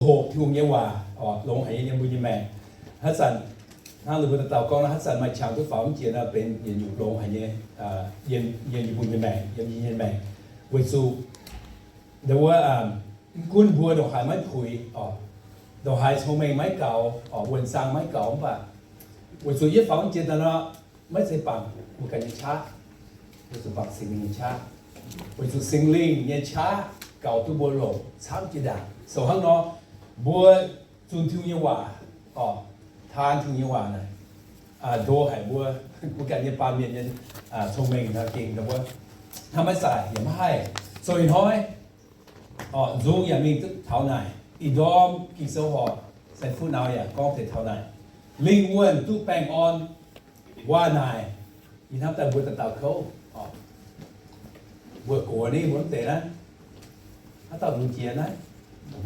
hoqc Tin-Hungh nyei waac, longx haic nyei yiem mbuo nyei maengc. Haaix zanc hnangv ninh mbuo dauh dauh gorngv nor, haaix zanc maaih qangx duqv faaux mv jiex nor, benx yietc nyungc longx haic nyei, yiem, yiem yie mbuo nyei maengc, yiem yie nyei maengc. Weic zuqc ndau wuov, mv gunv mbuo ndongc haaix maiv puix, ndongc haaix cong-mengh maiv gaux, wuonh zaang maiv gaux mv baac, weic zuqc yie faaux mv jiex daaih nor, maiv zeiz bangc mbuo ganh nyei qaqv, weic zuqc bangc Singx Lingh nyei qaqv. Weic zuqc Singx Lingh nyei qaqv gaux duqv mbuo longc camv jiex ndaangc. So hnangv nor, mbuo zunh Tin-Hungh nyei waac, taan Tin-Hungh nyei waac naaic, ndo haic mbuo, mbuo ganh nyei baamh mienh nyei cong-mengh nor gengh ndau wuov hnangv maiv zaaic yaac maiv haih. So ih hnoi nzung yaac mingh duqv taux naaic, ih ndorm Ging-Sou horpc, Saint Fu Nau yaac gorngv deix taux naaic, lingh wuonh duqv baengh orn. Waac naaic, yie hnamv daaih mbuo dauh dauh kouv, mbuo gox ni mbuo mv deix naaiv, haaix dauh lunx jiex naaiv, mv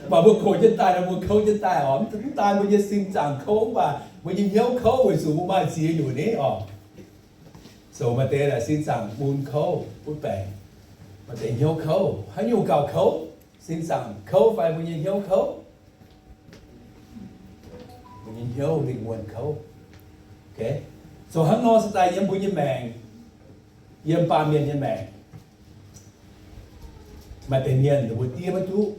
baac mbuo gox jienv daaih nor mbuo kouv jienv daaih oc. Mv daan mbuo nyei sin zaangc kouv, mv baac mbuo nyei hnyouv kouv weic zuqc mbuo maaih ziex nyungc ni oc. So maaih deix sin zaangc mun kouv butv baengc, maaih deix hnyouv kouv. Haaix nyungc gauh kouv? Sin zaangc kouv fai mbuo nyei hnyouv kouv? Mbuo nyei hnyouv, lingh wuonh kouv. So hnangv nor se daaih yiem mbuo nyei maengc, yiem baamh mienh nyei maengc, maaih deix mienh ninh mbuo diev maiv duqv.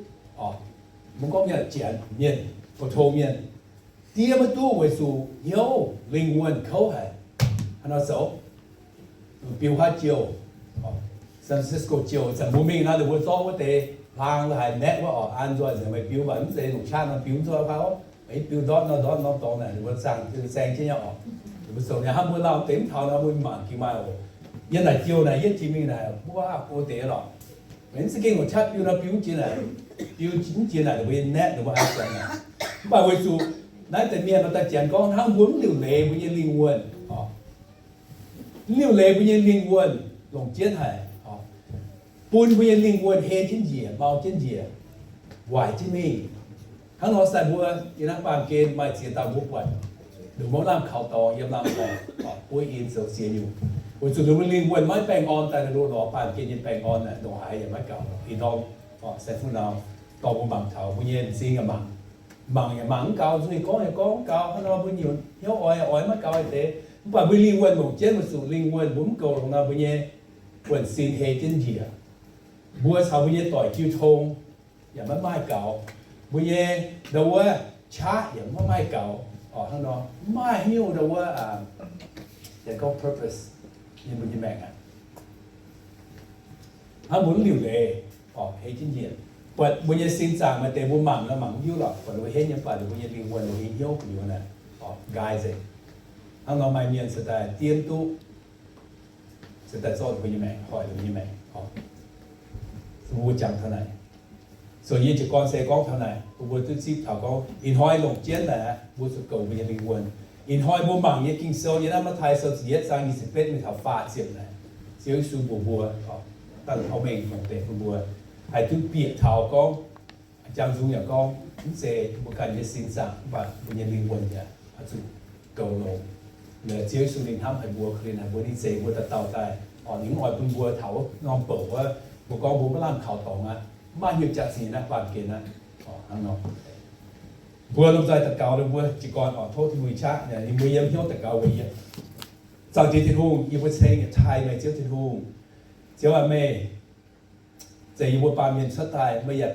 Mv gorngv mienh janx, mienh, pou-tong mienh, diev maiv duqv weic zuqc hnyouv, lingh wuonh kouv haic. Hnangv nor zoux, biu haav jouh, San Francisco jouh, zanc mbuo mingh nor ninh mbuo zorqv wuov deix hlang la'haic maetv wuov oc, an nzoih nzengc meih biu, mv baac mv zeiz longc qaqv nor biu nzoih wuov, biu ndortv nor ndortv norm dorngx naaic, ninh mbuo zaangh saeng jienv nyei oc. Ninh mbuo zoux nyei hnangv mbuo lauh deix mv taux nor mbuo mangc gengh maaih oc. Yiem naaic jouh naaic yietv jiex mingh naaic mbuo go deix lorqc. Mv zeiz gengh longc qaqv biu nor biu mv jiex naaic, biu mv jiex naaic ninh mbuo nyei maetv ninh mbuo an ziangx naaic. Mv baac weic zuqc naaiv deix mienh nor daaih janx gorngv hnangv mbuo mv liuc leiz mbuo nyei lingh wuonh oc. Mv liuc leiz mbuo nyei lingh wuonh longc jienv haic, bun mbuo nyei lingh wuonh hei jienv njiec, mau jienv njiec, waaic jienv mingh. Hnangv nor se daaih mbuo yiem naaiv baamh gen maaih ziex dauh mbuo buatc, ninh mbuo maiv lamh kaux dorngx yiem lamh dorngx, buov in zoux ziex nyungc, weic zuqc ninh mbuo lingh wuonh maiv baengh orn daaih, ninh mbuo lorz baamh gen nyei baengh orn naaic ndongc haaix yaac maiv gaux. Ih ndorm Saint Fu Nau dorh mbuo mangc taux mbuo nyei m'zing yaac mangc, mangc yaac mangc mv gaux, nzung yaac gorngv yaac gorngv mv gaux, hnangv nor mbuo nyungc hnyouv oix yaac oix maiv gaux deix. Mv baac mbuo lingh wuonh longc jienv weic zuqc lingh wuonh mbuo mv goux longx nor, mbuo nyei buonv-sin hei jienv njiec. Mbuo caux mbuo nyei doic jiu tong yaac maiv maaih gaux. Mbuo nyei ndau wuov qaqv yaac maiv maaih gaux. Hnangv nor maiv maaih haaix nyungc ndau wuov, gorngv purpose nyei mbuo nyei maengc aqv. Hnangv mbuo mv liuc leiz, hei jienv njiec. Buatc mbuo nyei sin zaangc maaih deix mbuo mangc nor mangc mv hiuv lorqc, buatc ninh mbuo henv nyei, mv baac ninh mbuo nyei lingh wuonh ninh mbuo nyei hnyouv gu'nyuoz naaic, nqaai nzengc. Hnangv nor maaih mienh se daaih diev mv duqv, se daaih zorqv ninh mbuo nyei maengc, hoic ninh mbuo nyei maengc. Mbuo jangx taux naaic. So yie jiez gorn se gorngv taux naaic, bun mbuo duqv zipv taux gorngv ih hnoi longc jienv naaic, mbuo zuqc goux mbuo nyei lingh wuonh. Ih hnoi mbuo mangc nyei Ging-Sou yiem naaiv Matv^taai Sou ziepc yietv zaang nyic ziepc betv mingh taux faah ziepc naaic, Ziouv Yesu mbuox mbuo, dangh taux mengh longc deix bun mbuo haih duqv bieqc taux gorngv, jangx nzung yaac gorngv, mv zeiz mbuo ganh nyei sin zaangc, mv baac mbuo nyei lingh wuonh yaac oix zuqc goux longx. Ziouv Yesu ninh hnamv haic mbuo, korv-lienh haic mbuo, ninh zeix mbuo dauh dauh daaih, orqc, ninh mv oix bun mbuo taux wuov norm bouc wuov, mbuo gorngv mbuo maiv lamh kaux dorngx aqv, mv maaih hnyouv jaax-zinh naaiv baamh gen aqv. Hnangv nor, mbuo lomh nzoih daux gaux, mbuo jiez gorn oix tov Tin-Hungh qaqv, ninh mbuo yiem hnyouv daux gaux weic yie. Zangc Diex Tin-Hungh, yie mbuo ceng yietc taaih meih Ziouv Tin-Hungh. Ziouv aac, meih zeix yie mbuo baamh mienh cuotv daaih, meih yaac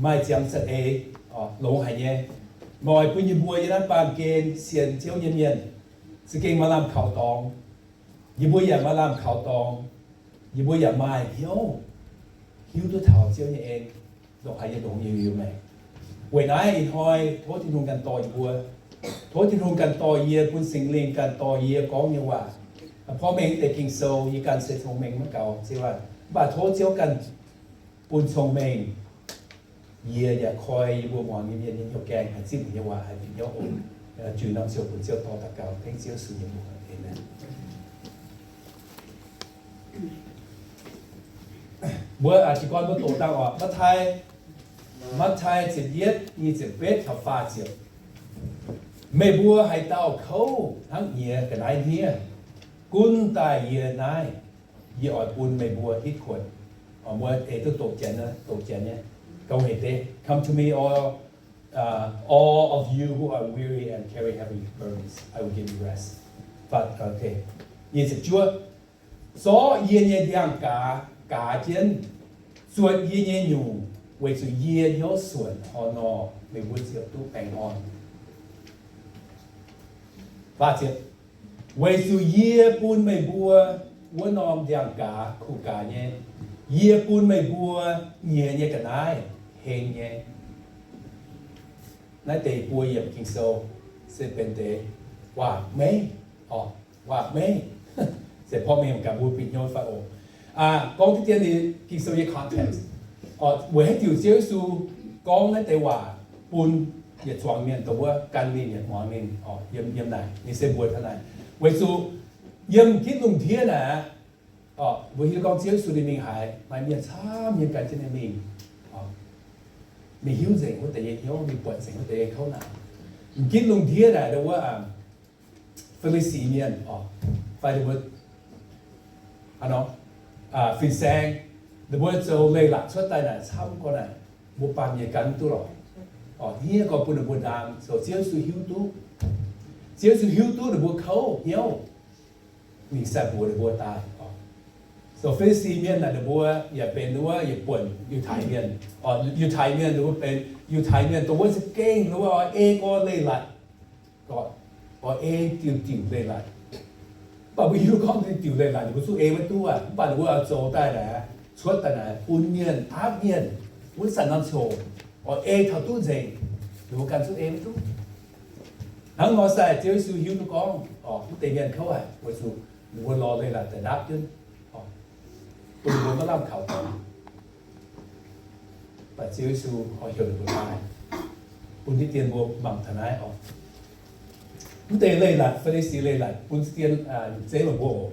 maaih ziangx za'eix, longx haic nyei. Meih oix bun yie mbuo yiem naaiv baamh gen sienx Ziouv nyei mienh za'gengh maaih lamh kaux dorngx. Yie mbuo yaac maaih lamh kaux dorngx. Yie mbuo yaac maaih hnyouv hiuv duqv taux Ziouv nyei en, ndongc haaix yie longx yie liuz meih. Weic naaiv ih hnoi tov Tin-Hungh ganh dorh yie mbuo. Tov Tin-Hungh ganh dorh yie, bun Singx Lingh ganh dorh yie gorngv nyei waac. Porv mengh deix Ging-Sou yie ganh se cong-mengh maiv gaux, Ziouv aac, mv baac tov Ziouv ganh bun cong-mengh yie yaac koi yie mbuo muangx nyei mienh nyei hnyouv gaengh haih zipv meih nyei waac haih bieqc hnyouv oc. Juix norm ziouc bun Ziouv dorh daux gaux, tengx Ziouv Yesu nyei mbuox. Aamen. Mbuo jiez gorn mbuo doqc dangh oc. Matv^taai, Matv^taai ziepc yietv, nyic ziepc betv caux faah ziepc. Meih mbuo haaix dauh kouv hnangv nyiex ga'naaiv hniev, gunv daaih yie naaiv, yie oix bun meih mbuo hitv kuonx. Mbuo ei duqv doqc janx, doqc janx nyei. Gong hec deix. Come to me, all, uh, all of you who are weary and carry heavy burdens, I will give you rest. Nyic ziepc juov, zorqv yie nyei ndiangx-gaaz gaaz jienv, zuotc yie nyei nyungc, weic zuqc yie hnyouv suonc hor nor, meih mbuo ziouc duqv baengh orn. Weic zuqc yie bun meih mbuo wuov norm ndiangx-gaaz kuh gaaz nyei. Yie bun meih mbuo nyiex nyei ga'naaiv heng nyei. Naaiv deix buo yiemc Ging-Sou se benx deix waac-meiv, waac-meiv. Se porv mengh gaax mbuo bieqc hnyouv fai oc. Gorngv diqv dien ninh Ging-Sou nyei context, weic haaix diuc Ziouv Yesu gorngv naaiv deix waac bun yietc zuangx mienh dongh wuov gan ninh, yietc muangx ninh, yiem naaic ninh se mbuox taux naaic, weic zuqc yiem m'ginv lungh ndiev naaic, mbuo hiuv gorngv Ziouv Yesu ninh mingh haaix, maaih mienh camv mienh gan jienv ninh mingh. Ninh hiuv nzengc wuov deix nyei hnyouv, ninh buatc nzengc wuov deix nyei kouv naanc. M'ginv lungh ndiev naaic, dongh wuov Fi^li^si mienh, fai dongh wuov, aa, fin-saeng, ninh mbuo zoux leiz-latc cuotv daaih naaic camv gorngv naaic, mbuo baamh mienh gan mv duqv lorqc. Hniev gorngv bun ninh mbuo ndaam, so Ziouv Yesu hiuv duqv. Ziouv Yesu hiuv duqv ninh mbuo kouv hnyouv, ninh sai mbuox ninh mbuo daaih. So Fi^li^si mienh naaic ninh mbuo yaac benx wuov yietc buonc Yiutai mienh. Yiutai mienh ninh mbuo benx Yiutai mienh dongh wuov za'gengh ninh mbuo oix ei gorx leiz-latc, oix ei diuc diuc leiz-latc. Mv baac mbuo hiuv gorngv diuc diuc leiz-latc ninh mbuo zungv ei maiv duqv aqv. Mv baac ninh mbuo oix zoux daaih naaic, cuotv daaih naaic bun mienh, aapv mienh, wuov zanc norm coc oix ei taux duqv nzengc, ninh mbuo ganh zungv ei maiv duqv. Hnangv nor se Ziouv Yesu hiuv duqv gorngv, mv deix mienh kouv haic weic zuqc ninh mbuo lorz leiz-latc daaih ndaapv jienv, bun ninh mbuo maiv lamh kaux. Mv baac Ziouv Yesu oix heuc ninh mbuo daaih, bun diqv dien mbuo mangc taux naaiv oc. Mv deix leiz-latc, Fi^li^si leiz-latc bun diqv dien zeiv meih mbuo oc.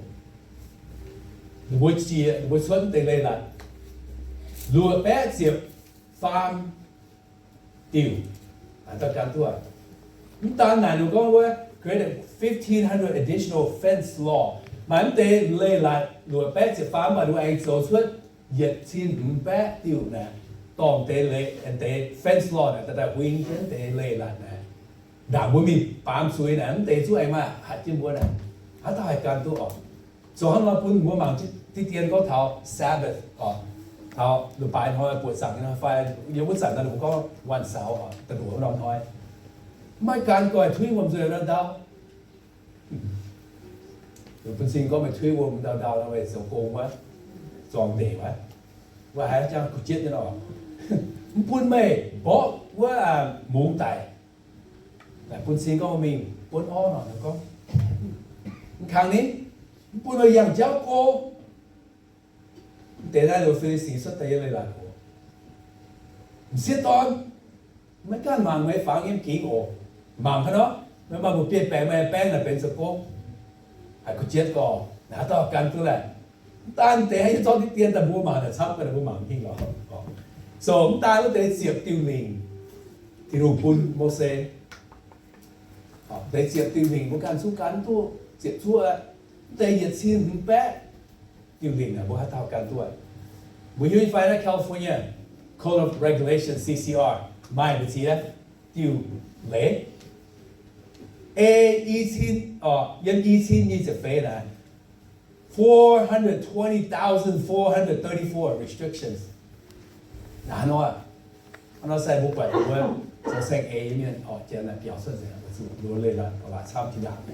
Ninh mbuo jiex, ninh mbuo cuotv mv deix leiz-latc luoqc baeqv ziepc faam diuc. Dauh gan duqv, mv daan naaic ninh gorngv wuov created fifteen hundred additional fence law. Maaih mv deix leiz-latc luoqc baeqv ziepc faam, mv baac ninh mbuo aengx zoux cuotv yietc cin hmz baeqv diuc naaic, dorh deix leiz, deix fence law naaic daaih huing jienv deix leiz-latc naaic. Ndaangc mbuo mingh baamz zuiz naaic, mv deix zungv aengx maaih hatc jienv mbuo naaic. Haaix dauh haih gan duqv oc? Zoux hnangv nor bun mbuo mangc diqv dien gorngv taux Sabbath oc, taux leiz-baaix hnoi buoqc zaangc nyei hnoi fai yiem wuov zanc naaiv ninh mbuo gorngv วันเสาร์ oc, da'luoqc wuov norm hnoi. Maiv gan gorngv tuiv wuom nzuih ndau ndau. Bun cing gorngv meih tuiv wuom ndau ndau nor, meih zoux gong wuov, zorng ndeic wuov, wuov haiz jangx kuh jietv nyei nor, mv bun meih mborqv wuov mungz daic. Bun cing gorngv mingh buonv orv nor, gorngv, mv kangx ni, mv bun meih yangh jauv go. Mv deix naaiv Fi^li^si cuotv daaih nyei leiz-latc oc. M'sieqv dorn, maiv gaengh mangc meih fangx yiem gingx oc. Mangc haaix nor, meih maaih mbuo biei baengx, meih baengx naaic benx zoux gong, haiz kuh jietv gorx, naaiv dauh gan duqv laeh. Mv daan deix, yie zorqv diqv dien daaih mbuo mangc naaic camv, mbuo mangc mingh lorqc. So mv daan wuov deix ziepc diuh lingc, Tin-Hungh bun Mose. Deix ziepc diuh lingc mbuo ganh zuqv gan duqv ziepc zuoqv. Mv deix yietc cin hmz baeqv diuh lingc naaic mbuo haaix dauh gan duqv? Mbuo hiuv fai naaiv California Code of Regulation, C C R, maaih mbu'ziex diuh leiz. Ei i cin, yiem i cin nyic ziepc feix naaic, four hundred twenty thousand four hundred thirty-four restrictions. Naaiv nor, hnangv nor se mbuo buatc mbuo zoux saeng-eix nyei mienh oc, janx naaic biaux cuotv nzengc, zuqc mbuo leiz-latc oc, latc camv jiex ndaangc.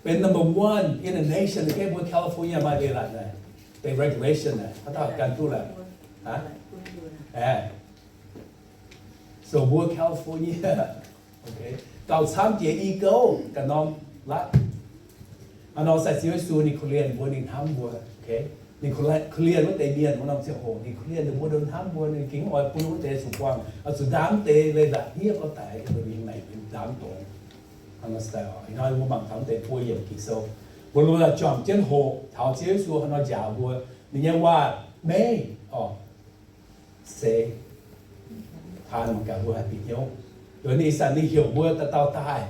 Benx number one in the nation, gengh mbuo California maaih leiz-latc naaic, deix regulation naaic, haaix dauh gan duqv laeh? So mbuo California gauh camv jiex i gouv ganh norm latv. Hnangv nor se Ziouv Yesu ninh korv-lienh mbuo, ninh hnamv mbuo. Ninh korv-lienh wuov deix mienh wuov norm ziangh hoc, ninh korv-lienh ninh mbuo, ninh hnamv mbuo, ninh gengh oix bun wuov deix zuqc buangh, oix zuqc ndaam wuov deix leiz-latc hniev gorx daic, mbuo mingh naaic ndaam dongz. Hnangv nor se ih hnoi mbuo mangc taux wuov deix buo yiemc Ging-Sou, mbuo lungh la'juangc jienv hoqc taux Ziouv Yesu hnangv nor njaaux mbuo, ninh nyei waac-meiv oc, se taan mangc gaax mbuo haih bieqc hnyouv. Weic ninh ih zanc ninh heuc mbuo dauh dauh daaih,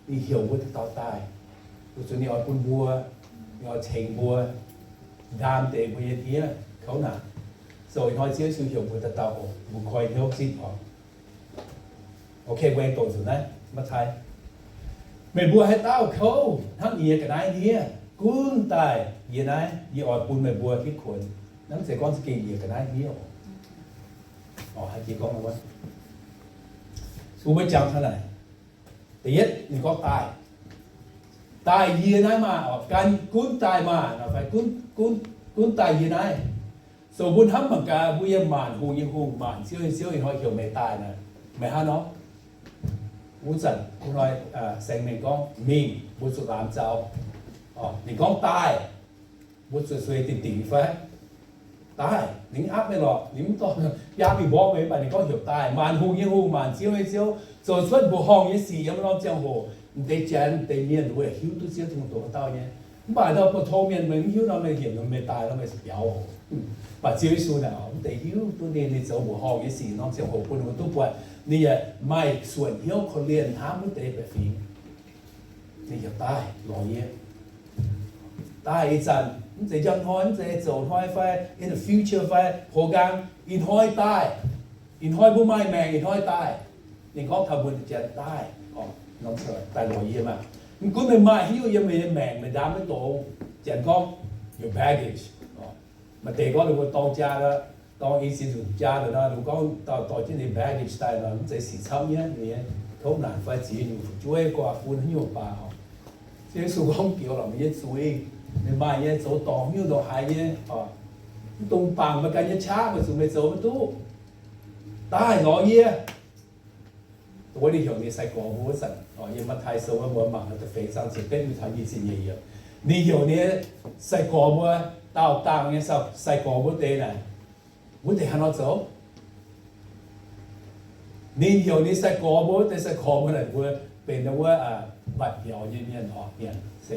ninh heuc mbuo dauh dauh daaih, weic zuqc ninh oix bun mbuo, ninh oix tengx mbuo ndaam deix mbuo nyei hniev kouv naanc. So ih hnoi Ziouv Yesu heuc mbuo dauh dauh oc, mbuo koi hnyouv zipv oc. Ok, mbuo aengx doqc nzunc naaiv Matv^tai. Meih mbuo haaix dauh kouv hnangv nyiex ga'naaiv hniev, gunv daaih yie naaiv, yie oix bun meih mbuo hitv kuonx. Hnangv zeiz gorngv za'gengh nyiex ga'naaiv hniev oc. Oc, haaix jiex gorngv wuov, bun mbuo jangx taux naaic. Da'yietv ninh gorngv daaih, daaih yie naaiv maah, oc, gan gunv daaih maah, fai gunv, gunv, gunv daaih yie naaiv. So mbuo hnamv mangc gaax, mbuo yiem maanc hungh nyei Hungh, maanc Ziouv nyei Ziouv ih hnoi heuc meih daaih naaic, meih hnangv nor? Wuov zanc ih hnoi Saeng Mengh gorngv mingh, mbuo zuqc laamz zaux. Ninh gorngv daaih, mbuo zuqc sueih dingc dingc fai? Daaih, ninh mv aapv meih lorqc, ninh mv dorh biaa mingh mborqv meih, mv baac ninh gorngv heuc daaih, maanc hungh nyei Hungh, maanc Ziouv nyei Ziouv, zoux cuotv mbuoqc horngh nyei sic yiem norm ziangh hoc. M'deix janx, m'deix mienh wuov hiuv duqv Ziouv Tin-Hungh doqc haaix dauh nyei. Mv baac ndau mbuo tong mienh meih mv hiuv nor, meih hienx meih daaih nor meih zuqc biaux oc. Mv baac Ziouv Yesu naaic, mv deix hiuv duqv ninh, ninh zoux mbuoqc horngh nyei sic norm ziangh hoc bun ninh mbuo duqv buatc, ninh yaac maaih suonc hnyouv korv-lienh hnamv wuov deix baeqc fingx. Ninh yaac daaih lorz yie. Daaih ih zanc, mv zeiz njang hnoi, mv zeiz zoux hnoi fai in the future fai hoc nqaang, ih hnoi daaih. Ih hnoi mbuo maaih maengc, ih hnoi daaih. Ninh gorngv taux mbuo janx daaih, daaih lorz yie maah. Mv gunv meih maaih haaix nyungc yiem meih nyei maengc, meih ndaam maiv dongz, janx gorngv your baggage. Maaih deix gorngv ninh mbuo dorng jaa, dorng i ziex nzunc jaa nor, ninh mbuo gorngv dorh jienv ninh baggage daaih nor, mv zeiz sic camv nyei, ninh nyei kouv naanc fai ziex nyungc fu'jueiv guaax bun haaix nyungc baac oc. Ziouv Yesu gorngv, Mv baac lorqc, meih nyei zuiz, meih maaih nyei zoux dorngc haaix nyungc ndongc haaix nyei, mv dungx bangc meih ganh nyei qaqv weic zuqc meih zoux maiv duqv. Daaih lorz yie. Dongh wuov ninh heuc ninh sai-gorx mbuo wuov zanc, yiem Matv^tai Sou wuov mbuo mangc da'feix zaang ziepc betv mingh taux nyic ziepc nyeic yiemc. Ninh heuc ninh sai-gorx mbuo, daauh dangh nyei sai-gorx mbuo deix naaic, wuov deix haaix nor zoux? Ninh heuc ninh sai-gorx mbuo, wuov deix sai-gorx mbuo naaic mbuo benx wuov mbatc mbiauz nyei mienh oc, mienh se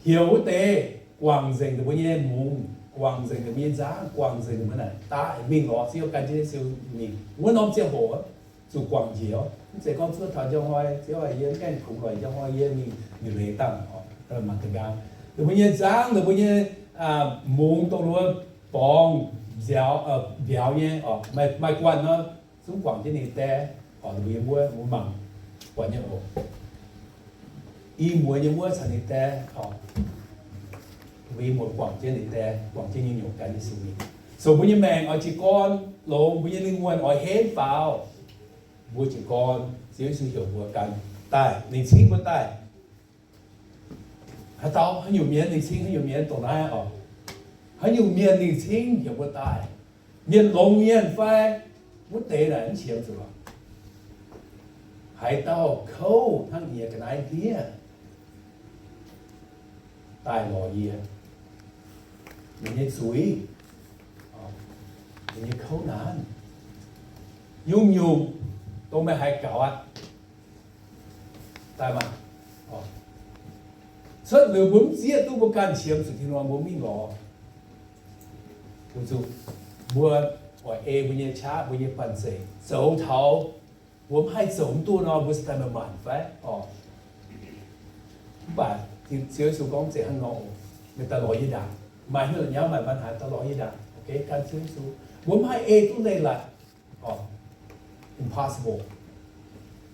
heuc wuov deix guangc nzengc ninh mbuo nyei mungz, guangc nzengc ninh mbuo nyei nzangv, guangc nzengc ninh mbuo naaic daaih mingh lorz Ziouv, gan jienv Ziouv mingh. Wuov norm ziangh hoc zuqc guangc njiec. Mv zeiz gorngv zuov taux njang hnoi Ziouv, yie mv gaengh kungx lorqc, njang hnoi yie mingh, mingh leiz dangh oc, mangc ga'nqaang. Ninh mbuo nyei nzangv, ninh mbuo nyei mungz dongh wuov borngz, mbiauz nyei, maaih guanh nor, zungv guangc jienv ninh die oc. Ninh mbuo yiem wuov, mbuo mangc buatc nyei oc. I muoz nyei wuov caux ninh die oc. Mbuo i muoz guangc jienv ninh die, guangc jienv nyei nyungc gan Yesu mingh. So mbuo nyei maengc oix jiez gorn longx, mbuo nyei lingh wuonh oix henv faaux. Mbuo jiez gorn, Ziouv Yesu heuc mbuo gan daaih, ninh cingv mbuo daaih. Haaix dauh, haaix nyungc mienh ninh cingv, haaix nyungc mienh dongh naaiv oc. Haaix nyungc mienh ninh cingv heuc mbuo daaih? Mienh longx mienh fai? Wuov deix naaic mv qiemx zuqc lorqc. Haaix dauh kouv hnangv nyiex ga'naaiv hniev, daaih lorz yie. Ninh nyei zuiz, ninh nyei kouv naanc, nyungc-nyungc dongh meih haih gaux aqv. Daaih maah. Cuotv liuz mbuo mv zieqv duqv mbuo ganh qiemx zuqc Tin-Hungh, mbuo mv mingh lorz. Mbuo zuqc, mbuo oix ei mbuo nyei qaqv, mbuo nyei banh zeic zoux taux mbuo mv haih zoux mv duqv nor, mbuo se daaih maaih maanc fai oc. Mv baac Ziouv Yesu gorngv zeiz hnangv nor, meih daaih lorz yie ndaangc. Maaih hnyouv nyauv maaih ปัญหา daaih lorz yie ndaangc. Ok, gan Ziouv Yesu. Mbuo mv haih ei duqv leiz-latc. Impossible.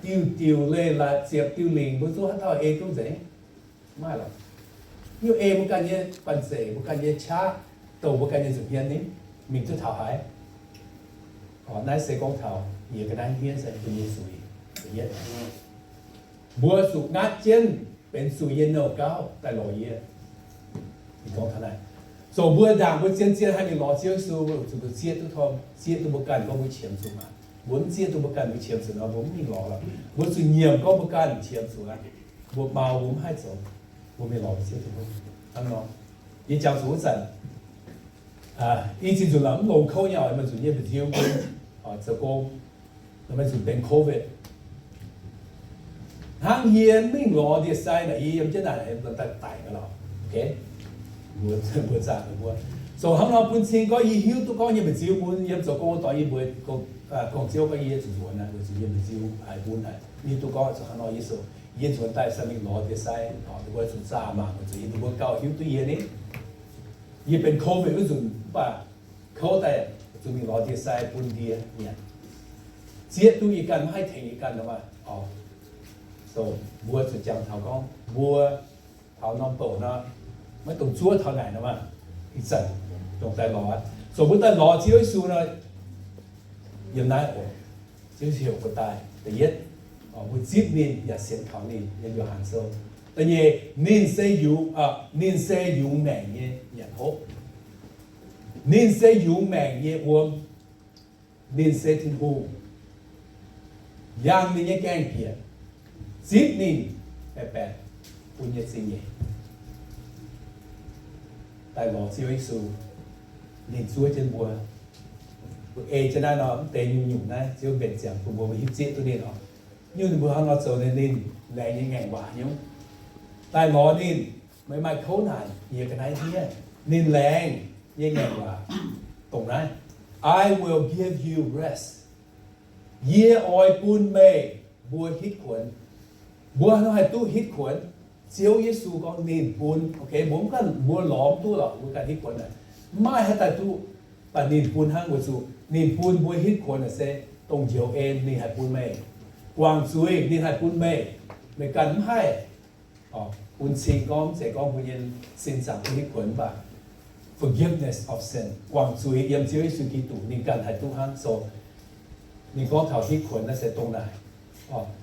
Diuh diuh leiz-latc ziepc diuh lingc mbuo zungv haaix dauh ei duqv nzengc? Mv maaih lorqc. Mv ei mbuo ganh nyei banh zeic, mbuo ganh nyei qaqv, douc mbuo ganh nyei nza'hmien ni, mingh duqv taux haaix? Naaiv se gorngv taux nyiex ga'naaiv hniev se mbuo nyei zuiz. Mbuo zuqc ngatv jienv benx zuiz nyei nouh gauv daaih lorz yie. Zoux mbuo ndaangc mbuo zien-zien haih mingh lorz Ziouv Yesu, zuqc mbuo zieqv duqv, zieqv duqv mbuo ganh gorngv mbuo qiemx zuqc maah. Mbuo mv zieqv duqv mbuo ganh mbuo qiemx zuqc nor, mbuo mv mingh lorz lorqc. Mbuo zuqc nyiemc gorngv mbuo ganh qiemx zuqc aqv. Mbuo mau, mbuo mv haih zoux. Mbuo mingh lorz Ziouv Tin-Hungh hnangv nor. Yie jangx zuqc wuov zanc, i cin nzunc lorqc mv longx kouv nyei oc, maaih nzunc yie mba'nziu zoux gong, maaih nzunc benx COVID. Hnangv yie mingh lorz ndie-sai naaic, yie yiem jienv naaic daaih daic gaax lorqc. Mbuo zaangc mbuo. So hnangv nor bun cing gorngv yie hiuv duqv gorngv yie mba'nziu mun yiem zoux gong dorngx yie mbuox gong-ziouv gorngv yie zuqc nzuonx aqv, weic zuqc yie mba'nziu haiz mun haic. Yie hiuv duqv gorngv zuqc hnangv nor Yesu, yie nzuonx daaih se mingh lorz ndie-sai, mbuo zuqc zaah mangc weic zuqc yie mbuo gauh hiuv duqv yie ni. Yie benx COVID wuov nzunc mv baac kouv daaih, zuqc mingh lorz ndie-sai bun ndie nyanc, zieqv duqv yie ganh, maiv haih tengx yie ganh nor maah. So mbuo zuqc jangx taux gorngv mbuo taux norm bouc nor, maiv dungx zuov taux naaic nor maah. Ih zanc dongh daaih lorz, so mbuo daaih lorz Ziouv Yesu nor, yiem naaiv oc, Ziouv Yesu heuc mbuo daaih. Da'yietv, mbuo zipv ninh yaac sienx kaux ninh, yiem Yo^han Sou. Da'nyeic, ninh se yungz, ninh se yungz maengc nyei nyanc hopv. Ninh se yungz maengc nyei wuom. Ninh se Tin-Hungh. Yangh ninh nyei gaengh bieqc, zipv ninh baeqc baeqc bun nyei zingh nyeic daaih lorz Ziouv Yesu. Ninh zuov jienv mbuo. Mbuo ei jienv naaiv nor, mv deix nyungc-nyungc naaiv Ziouv mbenc ziangx bun mbuo, mbuo hiuv zieqv duqv ninh oc. Nyungc ninh mbuo hnangv nor zoux, ninh laengz nyei ngaengc waac nyungc. Daaih lorz ninh, meih maaih kouv naanc, yie ga'naaiv hniev. Ninh laengz nyei ngaengc waac dongh naaiv, I will give you rest. Yie oix bun meih mbuo hitv kuonx. Mbuo nor haih duqv hitv kuonx. Ziouv Yesu gorngv ninh bun. Mbuo mv ganh mbuo lorz mv duqv lorqc, mbuo ganh hitv kuonx naaic, mv maaih haaix daaih duqv. Mv baac ninh bun hnangv, weic zuqc ninh bun mbuo hitv kuonx naaic se dongh njoux en ninh haih bun meih. Guangc zuiz ninh haih bun meih. Meih ganh mv haih. Bun cing gorngv, mv zeiz gorngv mbuo nyei sin zaangc duqv hitv kuonx, mv baac forgiveness of sin, guangc zuiz yiem Ziouv Yesu Giduc ninh ganh haih duqv hnangv. So ninh gorngv taux hitv kuonx naaiv se dongh naaic,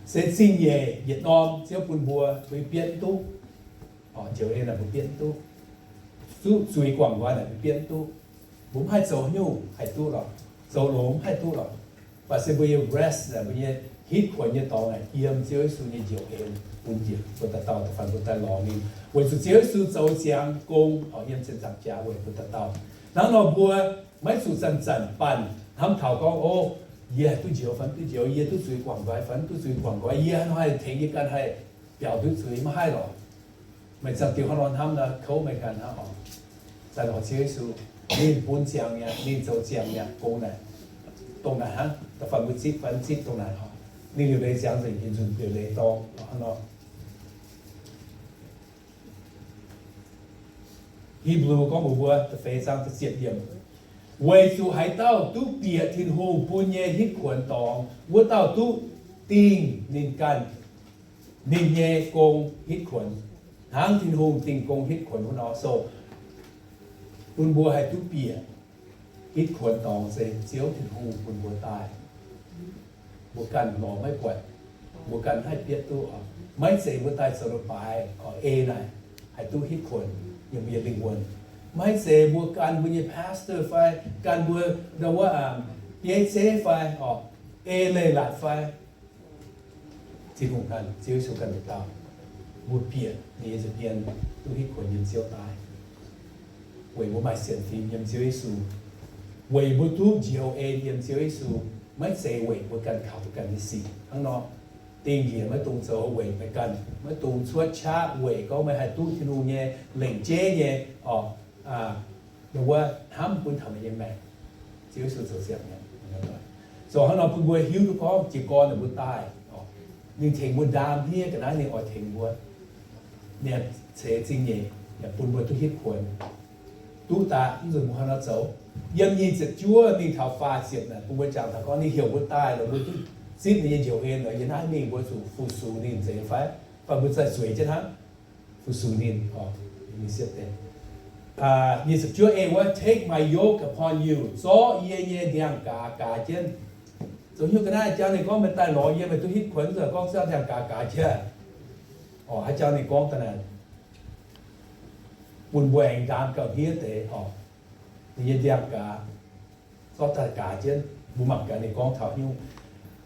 se zingh nyeic yietc norm Ziouv bun mbuo, mbuo bietv mv duqv. Njoux en naaic mbuo bietv mv duqv. Zuqv zuiz guangc nqoi naaic mbuo bietv mv duqv. Mbuo mv haih zoux haaix nyungc haih duqv lorqc. Zoux longx mv haih duqv lorqc. Mv baac se mbuo nyei rest naaic, mbuo nyei hitv kuonx nyei dorngx naaic yiem Ziouv Yesu nyei njoux en bun njiec mbuo dauh dauh. Da'faanh mbuo daaih lorz ninh, weic zuqc Ziouv Yesu zoux ziangx gong yiem cien zaangc jaax weic mbuo dauh dauh. Hnangv nor mbuo maiv zuqc zanc-zanc banh hnamv taux gorngv, O, yie haih duqv njoux fai mv duqv njoux, yie duqv zuiz guangc nqoi fai mv duqv zuiz guangc nqoi, yie haih tengx yie ganh haih biaux duqv zuiz, maiv haih lorqc. Meih ziangh diuh hnangv nor hnamv nor, kouv meih ganh hnangv oc. Daaih lorz Ziouv Yesu, ninh bun ziangx mi'aqv, ninh zoux ziangx mi'aqv gong naaic. Dongh naaic hnangv, da'faanh mbuo zipv fai mv zipv dongh naaic oc. Ninh liuc leiz ziangx nzengc, ninh nzunc liuc leiz dorng hnangv nor. Hipv^lu gorngv mbuox mbuo da'feix zaang da'ziepc yiemc, Weic zuqc haaix dauh duqv bieqc Tin-Hungh bun nyei hitv kuonx dorngx, wuov dauh duqv dingh ninh ganh, ninh nyei gong hitv kuonx, hnangv Tin-Hungh dingh gong hitv kuonx wuov nor. So bun mbuo haih duqv bieqc hitv kuonx dorngx se Ziouv Tin-Hungh bun mbuo daaih. Mbuo ganh lorz maiv buatc, mbuo ganh haih bietv duqv oc. Maiv zeiz mbuo daaih zoux leiz-baaix oc, ei naaic haih duqv hitv kuonx yiem mbuo nyei lingh wuonh. Maiv zeiz mbuo gan mbuo nyei pastor fai gan mbuo ndau wuov bieiv zeiv fai oc, ei leiz-latc fai, Tin-Hungh ganh, Ziouv Yesu ganh daaih dauh, mbuo bieqc ninh nyei nza'hmien duqv hitv kuonx yiem Ziouv daaih, weic mbuo maaih sienx fim yiem Ziouv Yesu, weic mbuo duqv njoux en yiem Ziouv Yesu. Maiv zeiz weic mbuo ganh kaux mbuo ganh nyei sic hnangv nor. Dingh njiec maiv dungx zoux weic meih ganh, maiv dungx cuotv qaqv weic gorngv meih haih duqv Tin-Hungh nyei lengc jeiv nyei oc, wuov hnamv bun taux meih nyei maengc. Ziouv Yesu zoux ziangx mi'aqv. Zoux hnangv nor bun mbuo hiuv duqv gorngv jiez gorn ninh mbuo daaih, ninh tengx mbuo ndaam hniev ga'naaiv, ninh oix tengx mbuo. Ninh ceix zingh nyeic yaac bun mbuo duqv hitv kuonx. Duqv daaih mv nzunc mbuo hnangv nor zoux. Yiem nyic ziepc juov mingh taux faah ziepc naaic bun mbuo jangx taux gorngv ninh heuc mbuo daaih lorz mbuo duqv zipv ninh nyei njoux en lorz yiem naaiv mingh mbuo zuqc fu-sux ninh nzengc fai, fai mbuo zaih zueiz jienv hnangv fu-sux ninh oc. Nyic ziepc juov ei wuov, Take my yoke upon you, zorqv yie nyei ndiangx-gaaz gaaz jienv. Zoux hnyouv ga'naaiv jangx ninh gorngv meih daaih lorz yie meih duqv hitv kuonx, zoux gorngv zorqv ndiangx-gaaz gaaz jienv oc. Haaix jangx ninh gorngv daaih naaic, bun mbuo aengx ndaam gauh hniev deix oc. Ninh nyei ndiangx-gaaz zorqv daaih gaaz jienv. Mbuo mangc gaax ninh gorngv taux hnyouv.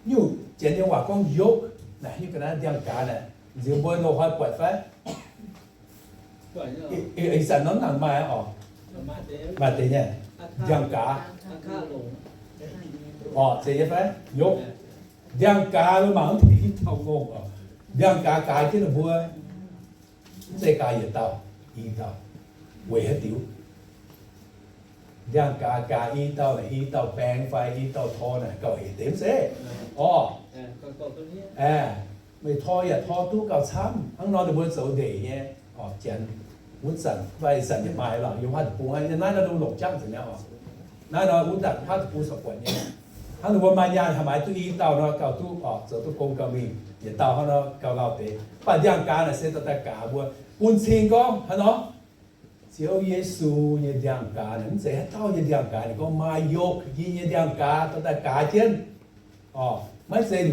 Nyungc janx nyei waac gorngv yoke naaic, hnyouv ga'naaiv ndiangx-gaaz naaic, nziex mbuo loz-hnoi buatc fai? Ih zanc norm naaic maaih oc. Maaih deix nyei ndiangx-gaaz. Oc, zeiz nyei fai? Yoke. Ndiangx-gaaz mbuo mangc mv taux ngongh oc. Ndiangx-gaaz gaaz jienv ninh mbuo, mv zeiz gaaz yietc dauh, i dauh. Weic haaix diuc? Ndiangx-gaaz gaaz i dauh naaic, i dauh baeng fai i dauh tor naaic gauh hec deix mv zeiz? Orv, meih tor yaac tor duqv gauh camv. Hnangv nor ninh mbuo zoux ndeic nyei oc. Janx wuov zanc fai ih zanc yaac maaih lorqc, yiem haaix deic-bung, naaiv nor ninh mbuo longc jangv nzengc mi'aqv oc. Naaiv nor wuov zanc huaav deic-bung corc buatc nyei. Hnangv ninh mbuo maaih nyaanh haih maaiz duqv i dauh nor, gauh duqv oc, zoux duqv gong gauh mingh yietc dauh hnangv nor gauh lauh deix. Mv baac ndiangx-gaaz naaic se dorh daaih gaaz mbuo, bun cing gorngv hnangv nor, Ziouv Yesu nyei ndiangx-gaaz naaic mv zeiz haaix dauh nyei ndiangx-gaaz. Ninh gorngv maaih yoke yie nyei ndiangx-gaaz dorh daaih gaaz jienv. Maiv zeiz